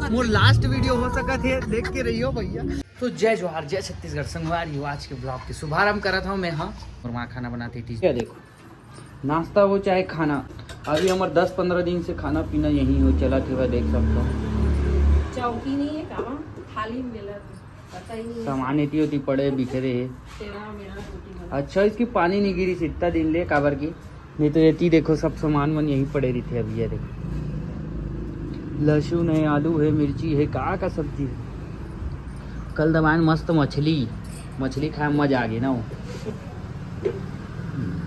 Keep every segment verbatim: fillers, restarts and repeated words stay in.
More last video हो सकत हे, देख के रहियो भैया। तो जय जोहार, जय छत्तीसगढ़ संगवारी हो। आज के ब्लॉग के शुभारंभ करत हूँ मैं। हाँ, और माँ खाना बनाते टीचर। क्या देखो, नाश्ता हो चाहे खाना, अभी हमर दस पंद्रह दिन से खाना पीना यही हो चलत हे, देख सकते हो। चौकी नहीं है, कावा थाली में मिला है, पता ही नहीं है। सामान एती ओती पड़े बिखरे हे। तेरा मेरा रोटी बना। अच्छा, इसकी पानी नहीं गिरी इतना दिन ले, काबर की नहीं तो एती देखो, सब सामान मन यहीं पड़े रहिथे। अभी ये देखो, लहसुन है, आलू है, मिर्ची है, का का सब्जी है। कल दबान मस्त मछली, मछली खाए में मजा आ गई ना वो।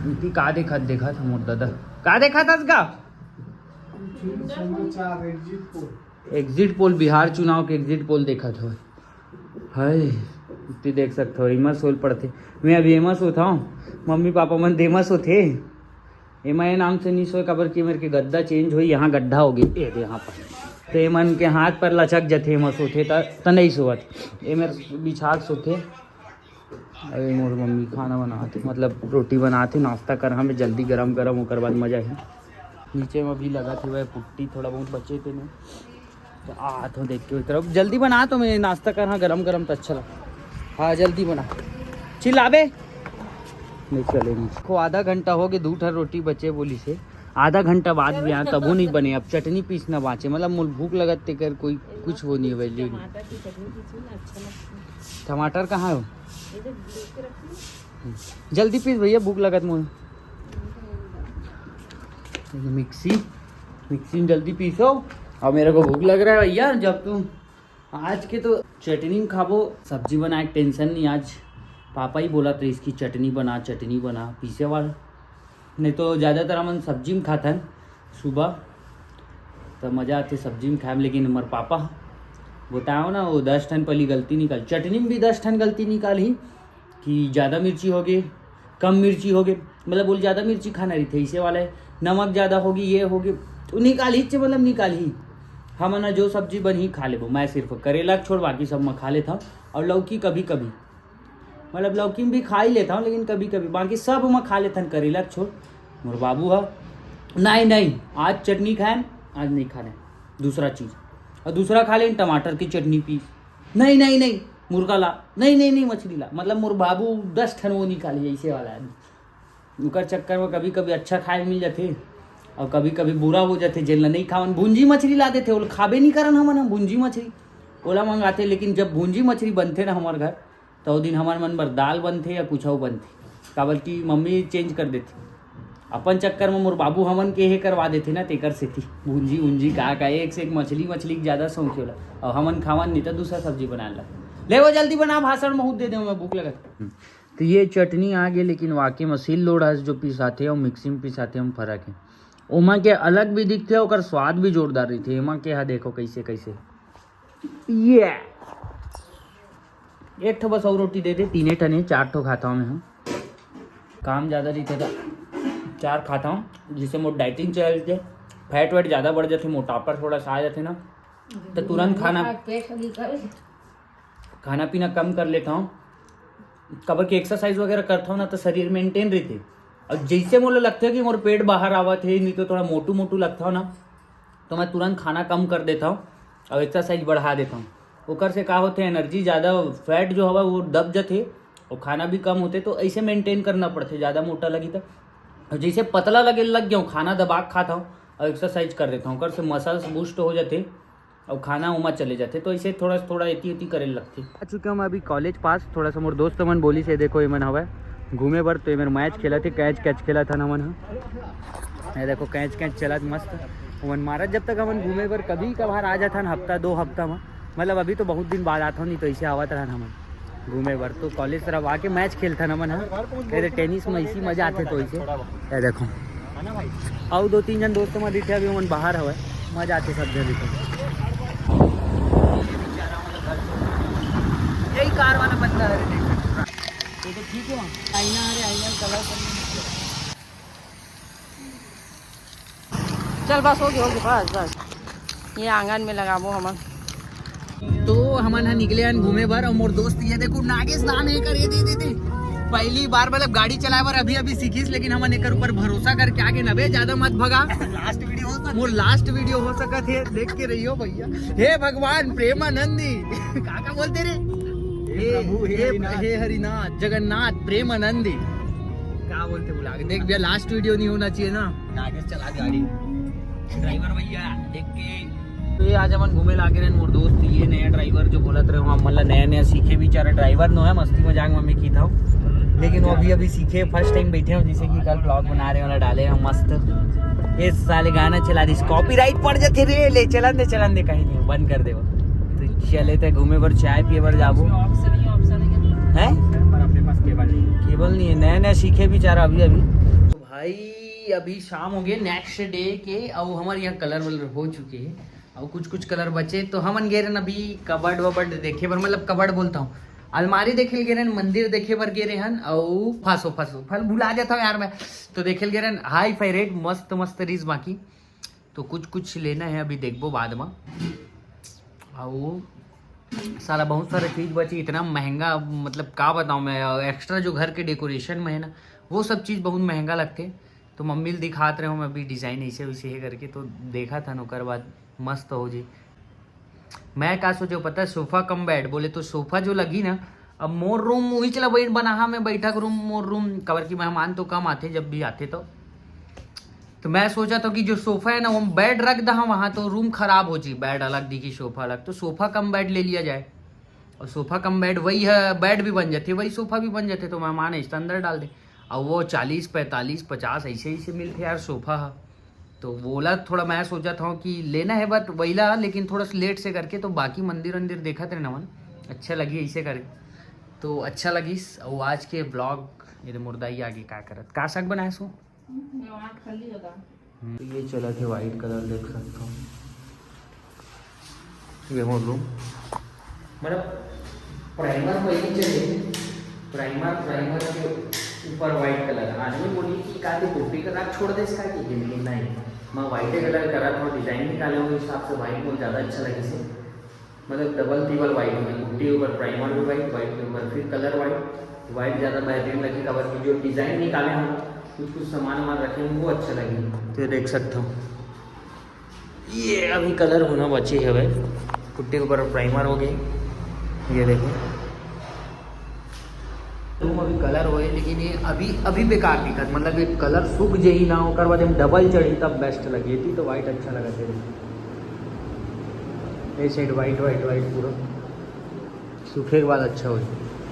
इतनी का देखत देखत हम दादा, का देखत हस का? समाचार, exit poll. Exit poll, Bihar चुनाव के एग्जिट पोल देखत हो। हाय, इतनी देख सकते हो, एमा सोल पड़ते। मैं अभी एमा सोता हूँ, मम्मी पापा मन देमा सोते। एमा ये नाम से नहीं सोए, काबर कि मेरे के गद्दा चेंज हुई, यहाँ गड्ढा हो गई, ये दे यहाँ पर। तो एमन के हाथ पर लचक जथे, एमा सोथे त, त नहीं सोवत। ये मेरे बिछा के सोथे। अरे मोर मम्मी खाना बनाथे, मतलब रोटी बनाथे, नाश्ता कर हमें जल्दी गरम गरम, ओकर बाद मजा ही। नीचे में भी लगा थे वह पुट्टी, थोड़ा बहुत बचे थे ना, तो आ तो देख के ओई तरफ जल्दी बना, तो मैं नाश्ता कर, हाँ, गरम गरम तो अच्छा लगा। हाँ, जल्दी बना, चिल्लाबे नहीं चले नीचे। को आधा घंटा हो गया, दू ठन रोटी बचे बोली से, आधा घंटा बाद भी यहाँ तबो नहीं बने। अब चटनी पीसना बाचे, मतलब मोल भूख लगत तेकर कोई कुछ वो नहीं है, value नहीं। टमाटर की चटनी पीसी ना, अच्छा लगता है। टमाटर कहाँ हो? ये जो लेके रखी है। जल्दी पीस भैया, भूख लगत मोल। मिक्सी, मिक्सी में जल्दी पीसो। और मेरे को भूख लग रहा है भैया, जब तुम आज के तो चटनी में खाबो, सब्जी बनाए के टेंशन नहीं। आज पापा ही बोला तो इसकी चटनी बना, चटनी बना, पीसे वाला। नहीं तो ज़्यादातर हमन सब्जी में खाथन सुबह, तो मज़ा आथे सब्जी में खाए में। लेकिन हमारे पापा बताओ ना, वो दस ठन पहली गलती निकाल, चटनी में भी दस ठन गलती निकाल ही कि ज़्यादा मिर्ची हो गई, कम मिर्ची हो गई, मतलब बोल ज़्यादा मिर्ची खाना रही थे, इसे वाला है, नमक ज़्यादा होगी, ये होगी, तो निकाल ही, मतलब निकाल ही। हमन ह जो सब्जी बनही खा लेबो, मैं सिर्फ करेला के छोड़ बाकी सब मैं खा लेता हूँ। और लौकी कभी कभी, मतलब लौकी में भी खा ही लेता हूँ, लेकिन कभी कभी, बाकी सब मैं खा लेता हूँ करेला के छोड़। मोर बाबू ह, नहीं नहीं, आज चटनी खाए, आज नहीं खाने, दूसरा चीज़। और दूसरा खा लें टमाटर की चटनी पीस, नहीं नहीं नहीं, मुर्गा ला, नहीं नहीं नहीं, मछली ला। मतलब मोर बाबू दस ठन वो निकाली ऐसे वाला आदमी। ओकर चक्कर में कभी कभी अच्छा खाए मिल जाथे और कभी कभी बुरा हो जाथे। जेन ला नहीं खावन, भुंजी मछली ला देथे, ओला खाबे नहीं करन हमन ह, भुंजी मछली ओला मंगाथे। लेकिन जब भुंजी मछली बनथे ना हमार घर, तो ओ दिन हमर मन बर दाल बनथे या कुछ अउ बनथे, काबर कि मम्मी चेंज कर देथे। अपन चक्कर में मोर बाबू हमन के हे करवा देथे ना, तेकर सेती भुंजी उंजी का का, एक से एक मछली, मछली के ज़्यादा शौक हे ओला। और हमन खावन नहीं तो दूसरा सब्जी बना ला। ले वो जल्दी बना, भाषण बहुत दे दे, मैं भूख लगत। तो ये चटनी आ गई, लेकिन वाकई में सिल लोढ़ा से जो पिसाथे और मिक्सी में पिसाथे हम फर्क है। ओमा के अलग भी दिखथे, ओकर स्वाद भी जोरदार रहिथे। एमा के हा देखो कैसे कैसे, ये एक ठो बस और रोटी दे दे, तीने ठन हे, चार ठो खाता हूँ मैं। हाँ, काम ज़्यादा रहिथे तो चार खाता हूँ, जिससे मोर डाइटिंग चल जाए, फैट वैट ज़्यादा बढ़ जाथे, मोटापा थोड़ा सा आ जाथे ना, तो तुरंत खाना, पेट निकल खाना पीना कम कर लेता हूँ। काबर कि एक्सरसाइज वगैरह करता हूँ ना, तो शरीर मेंटेन रहिथे। और जैसे मोला लगथे कि मोर पेट बाहर आवत हे, नहीं तो थोड़ा मोटू मोटू लगता हूँ ना, तो मैं तुरंत खाना कम कर देता हूँ और एक्सरसाइज बढ़ा देता हूँ। ओकर से का होथे, एनर्जी ज़्यादा, फैट जो हवा वो दब जथे और खाना भी कम होथे, तो ऐसे मेंटेन करना पड़थे, ज़्यादा मोटा लगी तो। और जैसे पतला लगे लग गया हूँ, खाना दबा के खाता हूँ और एक्सरसाइज कर देता हूँ, ओकर से मसल्स बूस्ट हो जाथे। अउ खाना उमा चले जाथे, तो इसे थोड़ा थोड़ा एती ओती करे लगथे। आ चुके हम अभी कॉलेज पास। थोड़ा सा मोर दोस्त मन बोली से, देखो एमन हवय घूमे बर, तो एमन मैच खेलत हे, कैच कैच खेलत हन हमन ह। ये देखो कैच कैच चलत मस्त ओमन मारत। जब तक हमन घूमे बर कभी कभार आ जाथन, हफ्ता दो हफ्ता में, मतलब अभी तो बहुत दिन बाद आथन, नहीं तो ऐसे आवत रहन हमन घूमे बर। तो कॉलेज तरफ आके मैच खेलथन हमन ह। अरे टेनिस में इसी मजा आथे, तो इसे ये देखो। अउ दो तीन जन दोस्त मन रहिथे, अभी ओमन बाहर हवय, मजा आथे सब झन रहिथे। यही कार वाला बंदा है, देख सकते हो। ये तो ठीक है, आईना, अरे आईना कलर। चल बस, हो गया, हो गया, बस बस। ये आंगन में लगाबो हमन। तो हमन ह निकले हन घूमे बर, और मोर दोस्त ये देखो नागेश नाम है कर, ये दे दे दे। पहली बार मतलब गाड़ी चलाए बर अभी अभी सीखिस, लेकिन हमन एकर ऊपर भरोसा करके आगे नबे, ज्यादा मत भगा। लास्ट वीडियो हो सकता मोर लास्ट वीडियो हो सकत हे, देख के रहियो भैया। हे भगवान प्रेमानंदी। का का बोलते रे? हे प्रभु, हे हे हरिनाथ। हे हरिनाथ जगन्नाथ प्रेमानंदी। का बोलते बुला के देख भैया, लास्ट वीडियो नहीं होना चाहिए ना। नागेश चला गाड़ी। ड्राइवर भैया देख के। तो ये आज हमन घूमे लागे रहन मोर दोस्त, ये नया ड्राइवर जो बोलत रहे, हम मतलब नया नया सीखे बेचारा ड्राइवर नो है, मस्ती मजाक में मैं की था। लेकिन वो अभी अभी सीखे, फर्स्ट टाइम बैठे हो, जैसे कि कल ब्लॉग बना रहे वाला डाले हम मस्त। ये साले गाना चला दिस, कॉपीराइट पड़ जाते रे, ले चलन दे चलन दे, कहीं नहीं बंद कर दे। तो चले थे घूमे बर, चाय पिए बर जाबो। ऑप्शन ही ऑप्शन है। पर अपने पास केबल नहीं है। केबल नहीं है, नया नया सीखे बेचारा अभी अभी। तो भाई अभी शाम हो गए, नेक्स्ट डे के, अउ हमारे यहाँ कलर वलर हो चुके हैं, अउ कुछ कुछ कलर बचे। तो हमन गे रहन अभी कबर्ड वबर्ड देखे बर, मतलब कबर्ड बोलता हूँ, अलमारी देखे गे रहन, मंदिर देखे बर गे रहन, अउ सोफा सोफा सोफा भुला जाता हूँ यार मैं। तो देखे गे रहन हाई फाई रेट, मस्त मस्त रिस बाकी। तो कुछ कुछ लेना है, अभी देखबो बाद में। अउ साला बहुत सारा चीज बची, इतना महंगा, मतलब का बताऊँ मैं, एक्स्ट्रा जो घर के डेकोरेशन में है ना, वो सब चीज बहुत महंगा लगते। तो मम्मी ल दिखात रहे हूँ मैं अभी डिजाइन ऐसे वैसे है करके, तो देखा था न, ओकर बाद मस्त हो जी। मैं का सोचे पता है, सोफा कम बेड बोले तो सोफा जो लगी ना, अब मोर रूम वही चला बैठ बनाहा में बैठक रूम मोर रूम, काबर कि मेहमान तो कम आते, जब भी आते तो तो मैं सोचा था कि जो सोफा है ना, वो बेड रख दहा वहाँ, तो रूम खराब हो जी, बेड अलग दिखी, सोफा अलग, तो सोफा कम बेड ले लिया जाए। और सोफा कम बेड वही है, बेड भी बन जाते, वही सोफा भी बन जाते, तो मेहमान ऐसे अंदर डाल दे। और वो चालीस पैंतालीस पचास ऐसे ही से मिलते यार सोफा है। तो वोला थोड़ा मैं सोचा था कि लेना है, बट वहीला, लेकिन थोड़ा सा लेट से करके, तो बाकी मंदिर वंदिर देखत रहे नमन, अच्छा लगी ऐसे करे, तो अच्छा लगिस। और आज के ब्लॉग ये मुर्दा ही आगे का करत, का साग बनाए सो? हम्म, तो ये चला के व्हाइट कलर देख सकता हूँ, ये हो रूम, मतलब प्राइमर पहले चले, प्राइमर, प्राइमर के ऊपर व्हाइट कलर। आदमी बोली कि का ते पुट्टी का राख छोड़ दे इसका कि नहीं, मैं व्हाइट कलर करा था, डिजाइन निकाले हुए हिसाब से व्हाइट बहुत ज़्यादा अच्छा लगे से, मतलब डबल टिबल व्हाइट में, पुट्टी ऊपर प्राइमर भी व्हाइट, व्हाइट के ऊपर फिर कलर व्हाइट, व्हाइट ज़्यादा बेहतरीन लगे, काबर कि जो डिजाइन निकाले हम कुछ कुछ सामान वामान रखे हैं वो अच्छा लगे। तो देख सकते हो ये अभी कलर होना बचे हवे, पुट्टी के ऊपर प्राइमर हो गई, ये देखो। रूम अभी कलर होए, लेकिन ये अभी अभी बेकार दिखत, मतलब ये कलर सूख जाही ना, ओकर बाद हम डबल चढ़ी तब बेस्ट लगी थी, तो व्हाइट अच्छा लगा थे। ये साइड व्हाइट व्हाइट व्हाइट पूरा सूखे के बाद अच्छा हो।